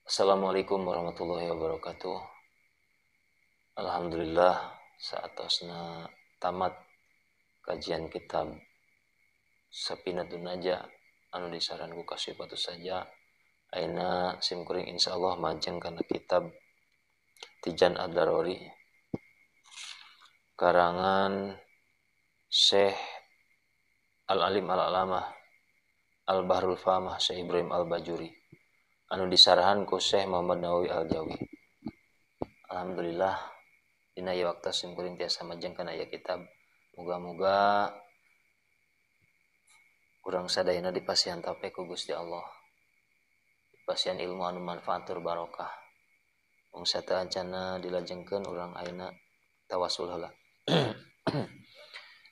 Assalamualaikum warahmatullahi wabarakatuh. Alhamdulillah saatosna tamat kajian kitab Safinatun Najah anu disaran ku Kasipatu saja. Ayeuna sim kuring insyaallah majeng kana kitab Tijan Ad-Darori karangan Syekh Al-Alim Al-Alamah Al-Bahrul Famah Syekh Ibrahim Al-Bajuri anu disarahan ku Syekh Muhammad Nawawi Al-Jawi. Alhamdulillah dina ieu waktu sim kuring tiasa majeng kana ieu kitab. Muga-muga urang sadayana dipasihan taufik ku Gusti Allah. Dipasihan ilmu anu manfaat tur barokah. Mung sateuacanna dilajengkeun urang ayeuna tawasul heula.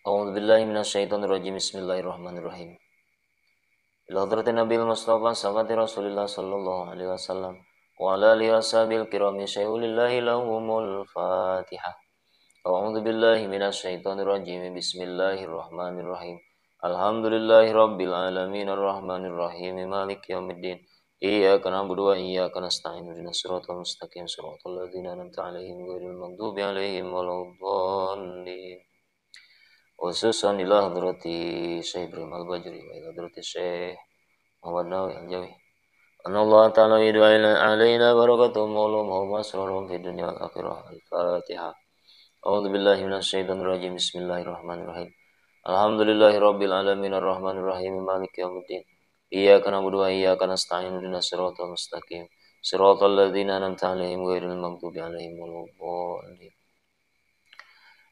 A'udzubillahi minasyaitonirrajim. Bismillahirrahmanirrahim. Ila hadratin Nabil Mustafa sallallahu Rasulillah sallallahu alaihi wasallam wa ala alihi washabil kirami syai'ulillahi lahumul Fatihah. A'udzu billahi minasyaitonir rajim. Bismillahirrahmanirrahim. Alhamdulillahi rabbil alamin arrahmanir rahim maliki yaumiddin. Iyyaka na'budu wa iyyaka nasta'in ihdinas siratal mustaqim siratal ladzina an'amta 'alaihim ghairil maghdubi 'alaihim waladdallin. Khususan ila hadrati Syekh Ibrahim Al-Bajuri wa ila hadrati Syekh Muhammad Nawawi Al-Jawi. Anallahu ta'ala yud'ina 'alaina barakatuhum wa ulumuhum wa asraruhum fid dunya wal akhirah. Al-Fatihah. A'udzu billahi minasyaitonir rajim. Bismillahirrahmanirrahim. Alhamdulillahi rabbil alamin arrahmanir rahim maliki yaumiddin. Iyyaka na'budu wa iyyaka nasta'in ihdinas siratal mustaqim siratal ladzina an'amta 'alaihim ghairil maghdubi 'alaihim waladdallin.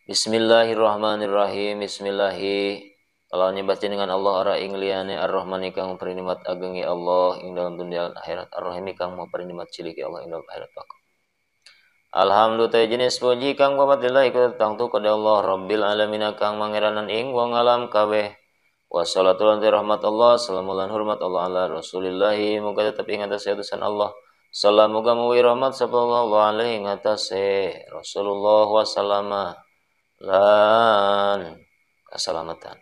Bismillahirrahmanirrahim. Bismillahi kalau nyebatin dengan Allah ara ing liyane Ar-Rahmani kang maparinimat ageng ya Allah ing dalam dunia akhirat, Ar-Rahimi kang maparinimat cilik ya Allah ing dalam akhirat bakal. Alhamdulillah jenis puji kang papatillah iku tangtu kada Allah Rabbil alamin kang mangeranan ing wong alam kabeh. Wassalatu lan rahmat Allah, salamu lan hormat Allah ala Rasulillah muga tetep ing atase utusan Allah. Salam muga muwi rahmat sapa Allah alaihi ing atase Rasulullah wasallama lan keselamatan.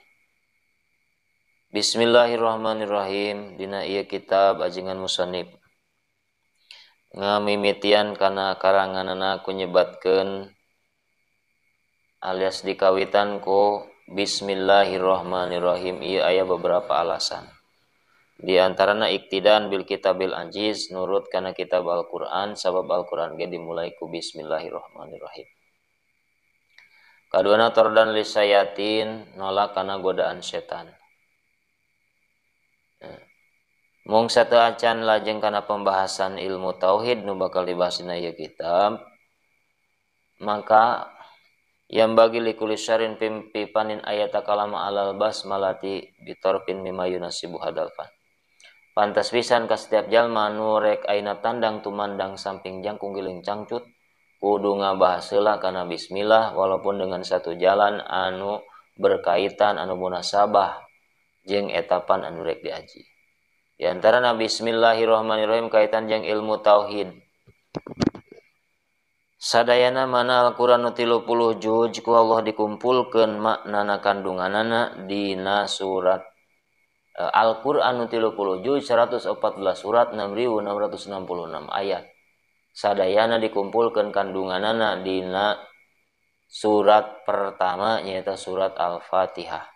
Bismillahirrahmanirrahim. Dina ieu kitab ajengan musannif ngamimitian kana karanganana ku nyebatkeun alias dikawitan ku Bismillahirrahmanirrahim. Ieu aya beberapa alasan. Di antarana iktidan bil kitabil aziz, nurut kana kitab Al-Qur'an sabab Al-Qur'an ge dimulai ku Bismillahirrahmanirrahim. Kaduana tordan lisayatin, nolak kana godaan setan. Mung sateuacan lajeng kana pembahasan ilmu tauhid nu bakal dibahas dina ieu kitab, maka yang bagi likuli syarin pimpipanin ayat kalama alal basmalati bitorpin mimma yunasibu hadalfan. Pantas pisan ka setiap jalma nu rek aina tandang tumandang samping jangkung giling cangcut kudu ngabahas heula kana bismillah walaupun dengan satu jalan anu berkaitan anu munasabah jeung etapan anu rek diaji. Di antarana bismillahirrahmanirrahim kaitan jeung ilmu tauhid. Sadayana mana Al-Qur'an nu 30 juz ku Allah dikumpulkeun maknana kandunganana dina surat Al-Qur'an nu 30 juz 114 surat 6666 ayat. Sadayana dikumpulkeun kandunganana dina surat pertama nyaeta surat Al-Fatihah.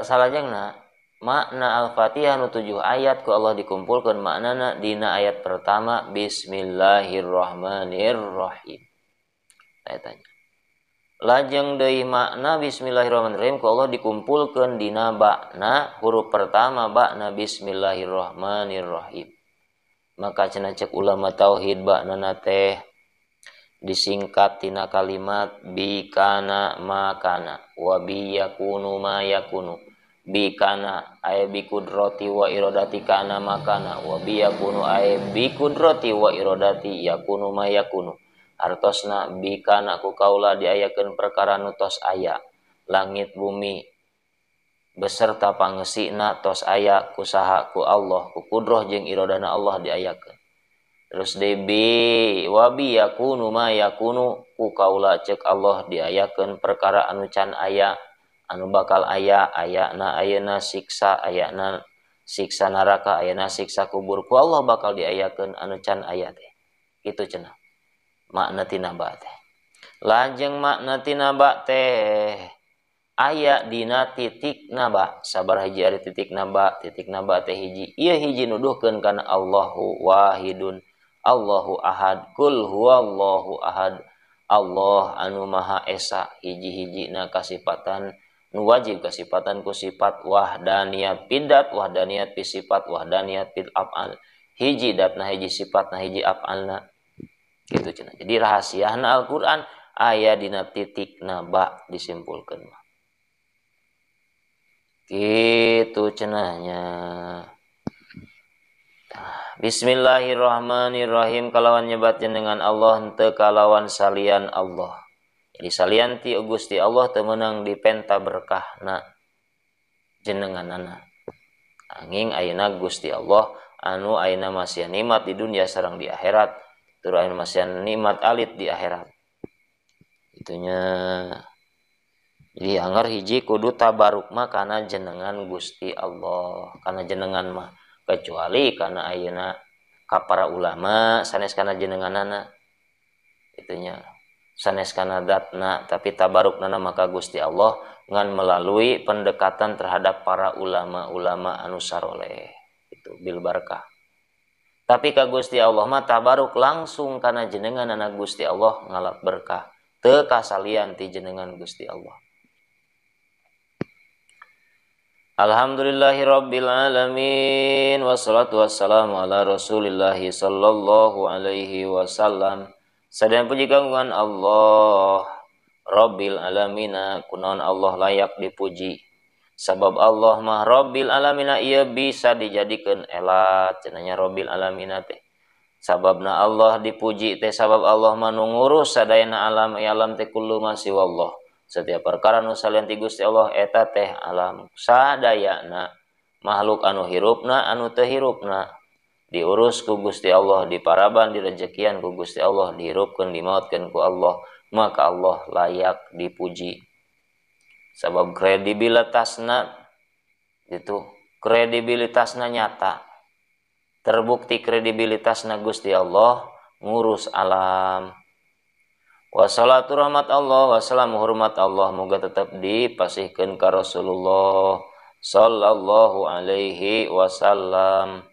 Salajengna makna Al-Fatihah nu 7 ayat ku Allah dikumpulkeun maknana dina ayat pertama Bismillahirrahmanirrahim. Saya tanya. Lajeng deui makna Bismillahirrahmanirrahim ku Allah dikumpulkeun dina bakna huruf pertama bakna Bismillahirrahmanirrahim. Maka cenah cek ulama tauhid baknana teh disingkat tina kalimat bi kana makana wa bi yakunu ma yakunu. Bi kana ay bi kudrati wa iradati kana makana wa bi yakunu ay bi kudrati wa iradati yakunu ma yakunu. Artosna bi kana ku kaula diayakeun perkara nu tos aya langit bumi beserta pangesina tos aya ku saha ku Allah ku kudroh jeung iradana Allah diayakeun. Terus deui bi wa bi yakunu ma yakunu ku kaula ceuk Allah diayakeun perkara anu can aya anu bakal aya, ayana ayeuna siksa, ayana Siksa neraka ayeuna siksa kubur ku Allah bakal diayakeun anu can aya teh. Kitu cenah. Makna tina ba teh. Lajeng makna tina ba teh aya dina titik naba. Sabar hiji ari titik naba teh hiji. Ieu hiji nuduhkeun kana Allahu wahidun, Allahu ahad, kul huwallahu ahad. Allah anu maha esa hiji-hijina kasipatan nu wajib kasipatan ku sifat wahdaniyat pidat wahdaniyat pi sifat wahdaniyat fil af'al. Hiji datna hiji sifatna hiji af'alna. Kitu cenah. Jadi rahasiana Al-Qur'an aya dina titik naba disimpulkeun mah. Kitu cenahnya. Bismillahirrahmanirrahim kalawan nyebat jenengan Allah henteu kalawan salian Allah. Jadi salian ti Gusti Allah teu meunang dipenta berkahna jenenganana. Anging ayeuna Gusti Allah anu ayeuna masihan nikmat di dunia sareng di akhirat, tur ayeuna masihan nikmat alit di akhirat. Itunya. Jadi anggar hiji kudu tabaruk mah kana jenengan Gusti Allah, kana jenengan mah kecuali kana ayeuna ka para ulama sanes kana jenenganana. Itunya. Sanes kana datna tapi tabarukna maka Gusti Allah ngan melalui pendekatan terhadap para ulama-ulama anu saroleh itu bil barkah. Tapi ka Gusti Allah mah tabaruk langsung kana jenenganana Gusti Allah ngalap berkah teu kasalian ti jenengan Gusti Allah. Alhamdulillahirabbil alamin wassalatu wassalamu ala Rasulillah sallallahu alaihi wasallam. Sadaya puji kagungan Allah Rabbil alamina kunaon Allah layak dipuji. Sabab Allah mah Rabbil alamina ieu bisa dijadikeun elat cenah Rabbil alamina teh. Sababna Allah dipuji teh sabab Allah mah nu ngurus sadayana alam ya alam teh kullu ma siwallah. Setiap perkara nu salian ti Gusti Allah eta teh alam sadayana makhluk anu hirupna anu teu hirupna diurus ku Gusti Allah, diparaban direjekian ku Gusti Allah, dihirupkeun dimautkeun ku Allah, maka Allah layak dipuji. Sabab kredibilitasna itu kredibilitasna nyata. Terbukti kredibilitasna Gusti Allah ngurus alam. Wassalatu rahmat Allah, wassalamu hormat Allah moga tetap dipasihkeun ka Rasulullah sallallahu alaihi wasallam.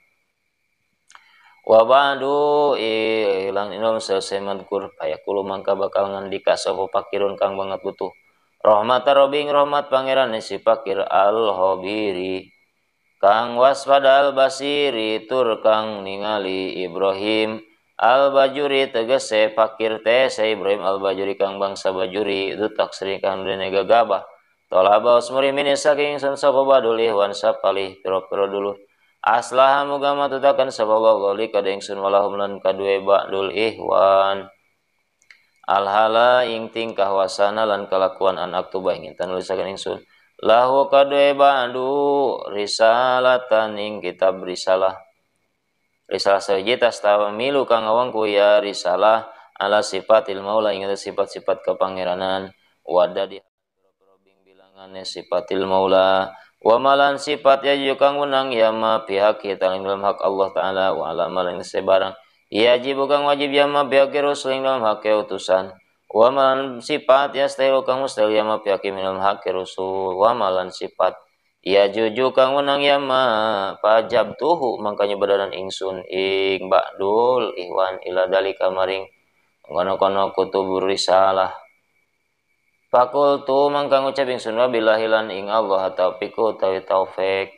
Wa ba'du ilang inom selesai madkur payakulu mangka bakal ngandika sapa pakirun kang banget butuh. Rahmat robing rahmat pangeran si pakir al-habiri kang waspada al-basiri tur kang ningali Ibrahim al-Bajuri tegese pakir teh se Ibrahim al-Bajuri kang bangsa Bajuri itu taksri kang dene gagabah tolaba usmuri min saking sun sapa badul ihwan sapalih pira-pira dulur aslaha muga matutakan sapa Allah li kada ingsun walahum lan kadue ba'dul ihwan alhala ing tingkah wasana lan kalakuan an aktuba ingin tanulisaken ingsun lahu kadue ba'du risalatan ing kitab risalah risalah sahiji tastamilu kang ngawangku ya risalah ala sifatil maula ing sifat-sifat kepangeranan wada di bilangane sifatil maula wa malan sifat ya kang wenang ya ma pihak kita dalam hak Allah taala wa ala malan sebarang yajib kang wajib ya ma pihak rasul dalam hak utusan wa malan sifat ya stahil kang mustahil ya ma pihak dalam hak rasul wa malan sifat ya juju kang wenang ya ma pajab tuhu mangkanya badaran ingsun ing ba'dul ihwan ila dalika maring kono-kono kutubur risalah. Fakultu mangka ngucap ingsun wa billahi lan ing Allah taufiqu tawi taufik.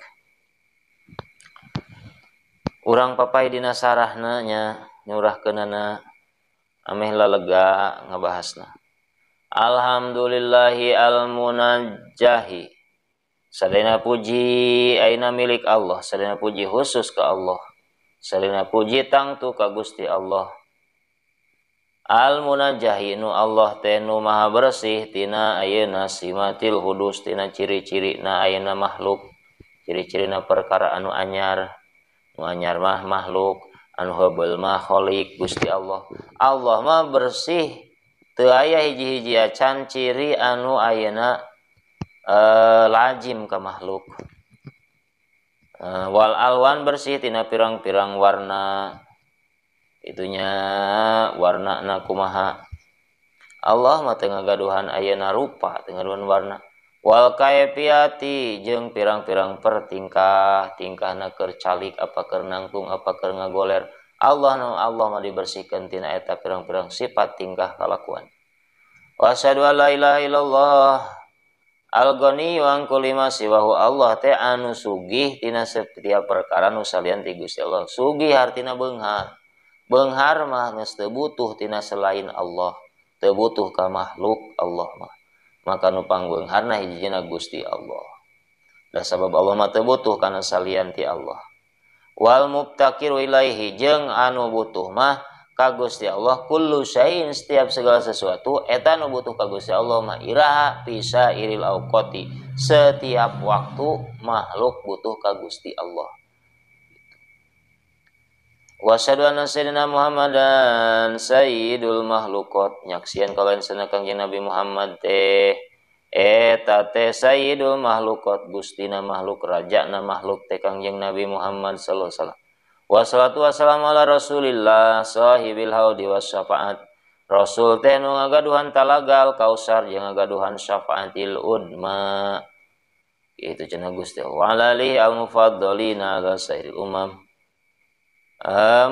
Urang papai dina sarahna nya nyurahkeunana ameh lalega ngabahasna. Alhamdulillahi almunajjahi. Sadayana puji aina milik Allah, sadayana puji khusus ka Allah. Sadayana puji tangtu ka Gusti Allah. Al-munajjahi nu Allah teh nu maha bersih tina ayeuna simatil hudus tina ciri-ciri na ayeuna makhluk, ciri-cirina perkara anu anyar, nu anyar mah makhluk, anu heubeul mah khalik Gusti Allah. Allah mah bersih teu aya hiji-hiji acan ciri anu ayeuna lajim ka makhluk. Wal alwan bersih tina pirang-pirang warna itunya warna na kumaha Allah mah teu ngagaduhan ayeuna rupa teu ngagaduhan warna wal kaifiati jeung pirang-pirang pertingkah tingkahna keur calik apa keur nangtung apa keur ngagoler Allah nu Allah mah dibersihkeun tina eta pirang-pirang sifat tingkah kalakuan. Wa asyhadu an la ilaha illallah al-ghani wa an kulli ma siwahu Allah teh anu sugih tina setiap perkara nu salian ti Gusti Allah. Sugih artina beunghar. Beunghar mah geus teu butuh tina selain Allah, teu butuh ka makhluk Allah mah. Maka nu pangbeungharna hijina Gusti Allah. Da sabab Allah mah teu butuh kana salian ti Allah. Wal mubtakiru ilaihi jeung anu butuh mah ka Gusti Allah kullu syai'in setiap segala sesuatu eta nu butuh ka Gusti Allah mah iraha bisa iril auqati setiap waktu makhluk butuh ka Gusti Allah. Wa asyhadu anna sayyidina Muhammadan sayyidul makhluqat nyaksian kalayan sana Kangjeng Nabi Muhammad teh eta teh sayyidul makhluqat gustina makhluk rajana makhluk teh Kangjeng Nabi Muhammad sallallahu alaihi wasallam. Wassalatu wassalamu ala rasulillah sahibil haudi wasyafaat rasul teh nu ngagaduhan talagal kausar jeung ngagaduhan syafaatil udma itu cenah Gusti Allah wa alihi al mufaddalina ala sairil umam.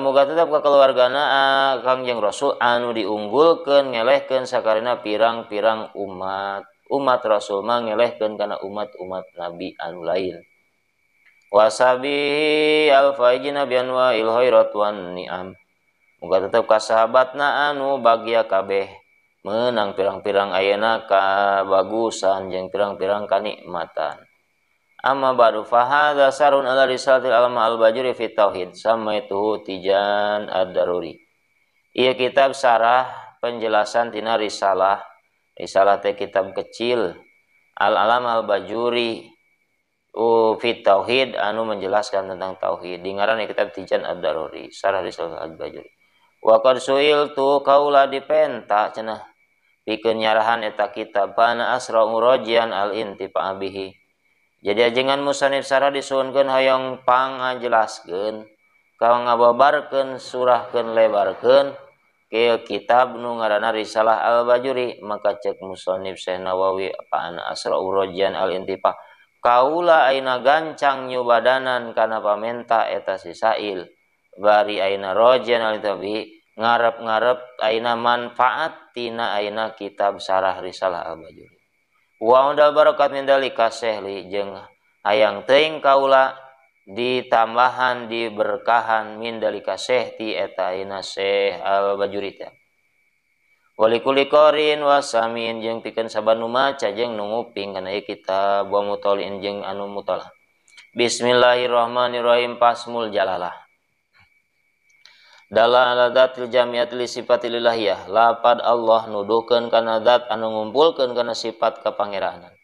Muga tetap ka keluargana Kangjeng Rasul anu diunggulkeun ngelehkeun sakarena pirang-pirang umat umat Rasul mah ngelehkeun kana umat-umat nabi anu lain. Wasabi al-faijina bi anwa'il khairat wan ni'am. Muga tetep ka sahabatna anu bagia kabeh meunang pirang-pirang ayeuna kabagusan jeung pirang-pirang kanikmatan. Amma ba'du fa hadza sarun ala risalatil alama al-bajuri fi tauhid samaituhu Tijan ad-Daruri. Ieu kitab sarah penjelasan tina risalah. Risalah teh kitab kecil al-alama al-bajuri fi tauhid anu menjelaskan tentang tauhid. Dingaran kitab Tijan ad-Daruri, sarah risalah al-bajuri. Wa qad su'iltu kaula dipenta cenah pikeun nyarahan eta kitab pana asra'u rajian al-intifa bihi. Jadi ajengan musanif sarah disuhunkeun hoyong pangajelaskeun, ka ngababarkeun, surahkeun, lebarkeun ke kitab nu ngaranna Risalah Al-Bajuri. Maka cek musanif Syekh Nawawi pana asra'u rajian al-intifa kaula aina gancang nyubadanan kana pamenta eta si sail bari aina rajian al-intifa ngarep-ngarep aina manfaat tina aina kitab sarah Risalah Al-Bajuri. Wa undal barakat min dalika sehli jeung hayang teuing kaula ditambahan diberkahan min dalika seh ti eta aina Syekh Al-Bajuri teh. Walikuli qarin wasamin jeung pikeun saban nu maca jeung nu nguping kana ieu kitab wa mutaliin jeung anu mutalah. Bismillahirrahmanirrahim. Pasmul jalalah. Dalla ala dzatil jami'ati li sifatil ilahiyah. Lapad Allah nuduhkeun kana zat anu ngumpulkeun kana sifat kapangeranan.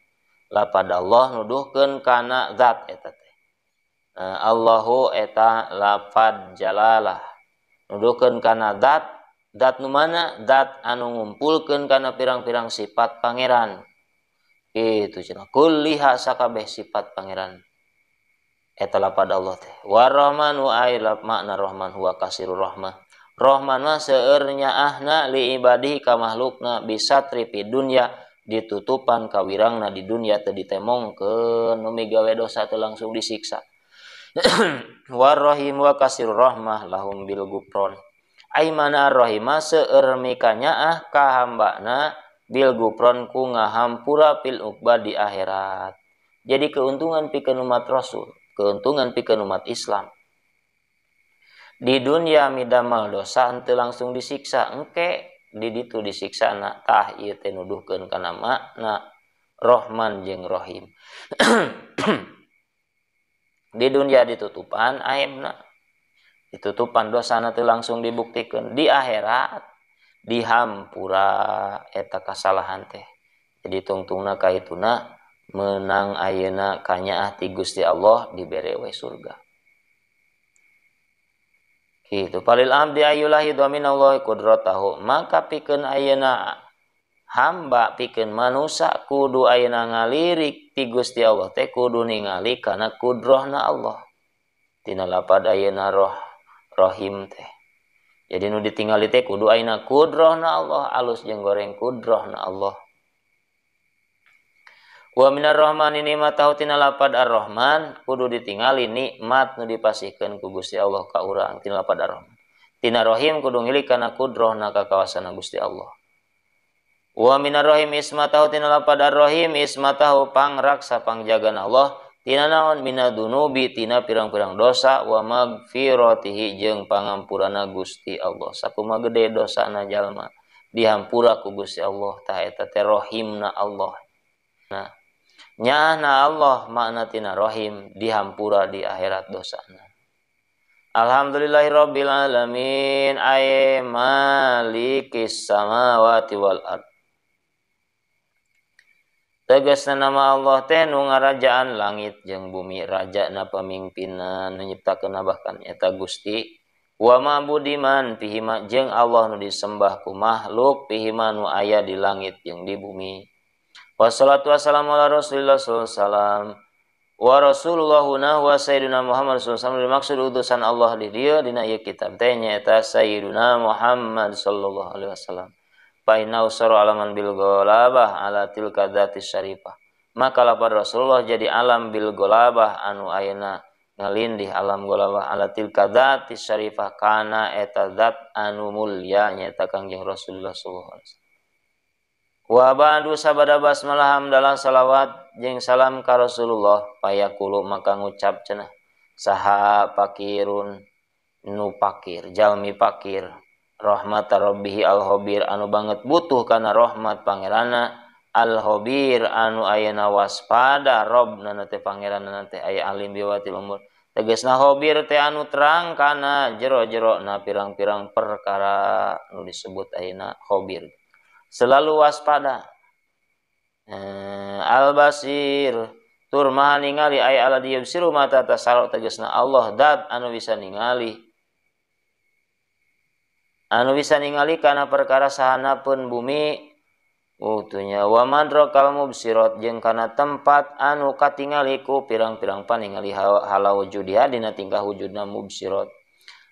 Lapad Allah nuduhkeun kana zat eta teh. Allahu eta lapad jalalah. Nuduhkeun kana zat, zat nu mana? Zat anu ngumpulkeun kana pirang-pirang sifat pangeran. Kitu cenah. Kulliha sakabeh sifat pangeran. Eta lapad Allah teh. Warahmanu ay makna rahman huwa kasirur rahmah. Rahman mah seueur nyaahna li ibadihi ka makhlukna bisatri fi dunya ditutupan kawirangna di dunya teu ditemongkeun nu migawe dosa teu langsung disiksa. Warrahim wa kasirur rahmah lahum bil gufron. Ai mana arrahima seueur mika nyaah ka hambana bil gufron ku ngahampura fil uqba di akhirat. Jadi keuntungan pikeun umat Rasul, keuntungan pikeun umat Islam. Di dunia midamal dosa henteu langsung disiksa, engke di ditu disiksana tah ieu teh nuduhkeun kana makna Rahman jeung Rahim. Di dunia ditutupan aibna, ditutupan dosana teu langsung dibuktikeun, di akhirat dihampura eta kasalahan teh. Jadi tungtungna kaituna menang ayeuna kanyaah ti Gusti Allah dibere we surga. Kitu palil abdi ayulahi dominallahi qudratahu, maka pikeun ayeuna hamba pikeun manusa kudu ayeuna ngalirik ti Gusti Allah teh kudu ningali kana kudrohna Allah. Tina lapad ayeuna roh rohim teh. Jadi nu ditingali teh kudu ayeuna kudrohna Allah, alus jeung goreng kudrohna Allah. Wa minar rahmani nikmatahu tina lapad ar-Rahman kudu ditingali nikmat nu dipasihkeun ku Gusti Allah ka urang tina lapad ar-Rahman. Tina rohim kudu ngilik kana kudrohna ka kawasana Gusti Allah. Wa minar rahim ismatahu tina lapad ar-Rahim ismatahu pangraksa pangjagana Allah tina naon minadunubi tina pirang-pirang dosa wa magfiratihi jeung pangampurana Gusti Allah. Sakumaha gede dosana jalma dihampura ku Gusti Allah tah eta teh rohimna Allah. Nah, nyaahna Allah makna tina rohim dihampura di akhirat dosana. Alhamdulillahirabbil alamin ay malikis samawati wal ard. Tegasna nama Allah teh nu ngarajaan langit jeung bumi, rajana pamimpinna nu nyiptakeunna bahkan eta Gusti. Wa ma'budiman fihima jeung Allah nu disembah ku makhluk fihima nu aya di langit jeung di bumi. Wassalatu wassalamu ala Rasulillah sallallahu alaihi wasallam. Wa rasulullahuna wa sayyiduna Muhammad sallallahu alaihi wasallam dimaksud utusan Allah di dieu dina ieu kitab teh nyaeta sayyiduna Muhammad sallallahu alaihi wasallam. Fa innahu sara alaman bil ghalabah ala tilka dzati syarifah. Maka lapar Rasulullah jadi alam bil ghalabah anu ayeuna ngalindih alam ghalabah ala tilka dzati syarifah kana eta zat anu mulya nyaeta Kangjeng Rasulullah sallallahu alaihi wasallam. Wa ba'du sabada basmalah hamdalah salawat jeung salam ka Rasulullah payaqulu maka ngucap cenah saha pakirun nu pakir jalmi pakir rahmat rabbihi al-khabir anu banget butuh kana rahmat pangeranna al-khabir anu ayeuna waspada robna teh pangeranna teh aya alim biwatil umur tegasna khabir teh anu terang kana jero-jero na pirang-pirang perkara nu disebut ayeuna khabir selalu waspada. Al-basir tur maha ningali aya ala diyubsiru mata tasarok tegasna Allah dat anu bisa ningali anu bisa ningali kana perkara sahanapeun bumi utunya wa madrakal mubsirat jeung kana tempat anu katingali ku pirang-pirang paningali hala wujudiha dina tingkah wujudna mubsirat.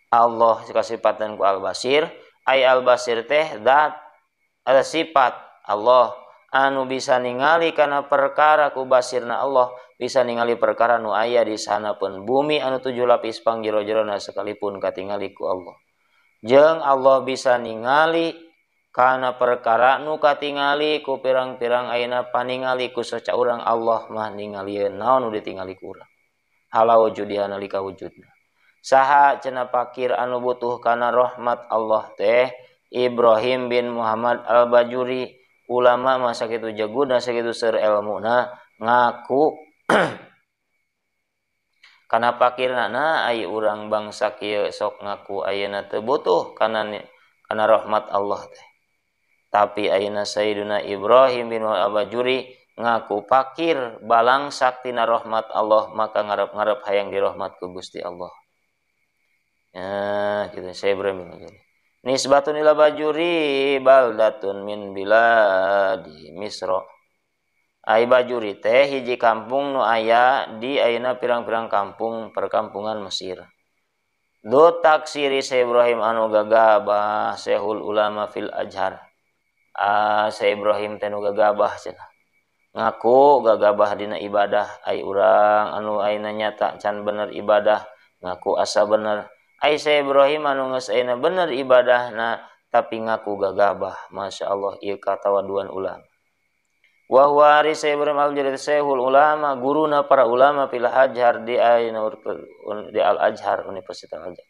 Allah kasipatan ku al-basir ay al-basir teh zat ada sifat Allah anu bisa ningali kana perkara ku basirna Allah bisa ningali perkara nu aya di sahanapeun bumi anu tujuh lapis pangjero-jerona sekalipun katingali ku Allah. Jeung Allah bisa ningali kana perkara nu katingali ku pirang-pirang ayeuna paningali ku saca urang Allah mah ningalieun naon nu ditingali ku urang hala wujudiha nalika wujudna. Saha cenah pakir anu butuh kana rahmat Allah teh Ibrahim bin Muhammad Al-Bajuri ulama mah sakitu jaguna sakitu seur elmuna ngaku kana pakirna ai urang bangsa kieu sok ngaku ayeuna teu butuh kana kana rahmat Allah teh. Tapi ayeuna Sayyiduna Ibrahim bin Al-Bajuri ngaku pakir balangsak tina rahmat Allah maka ngarep-ngarep hayang dirahmat ku Gusti Allah. Ya gitu saya Ibrahim bin Al-Bajuri. Nisbatun ila Bajuri baldatun min biladi Misra. Ai Bajuri teh hiji kampung nu aya di ayeuna pirang-pirang kampung perkampungan Mesir. Du taksiri Syekh Ibrahim anu gagabah Syekhul Ulama fil Azhar. Syekh Ibrahim teh nu gagabah cenah. Ngaku gagabah dina ibadah ai urang anu ayeuna nyata can bener ibadah ngaku asa bener. Ai Syekh Ibrahim anu geus ayeuna bener ibadahna tapi ngaku gagabah. Masya Allah ieu katawaduan ulama. Wa huwa ari Syekh Ibrahim al-Jari Syekhul Ulama guruna para ulama fil Azhar di di Al-Azhar Universitas Al-Azhar.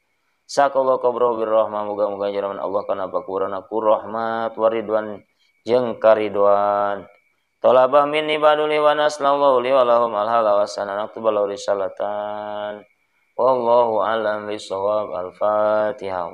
Sakallahu qabrahu birrahmah muga-muga jaraman Allah kana pakurana ku rahmat waridwan jeung karidwan. Talaba min ibaduli wa naslallahu li wa lahum alhala wasana naktubalu risalatan. Wallahu a'lam bishawab. Al-Fatihah.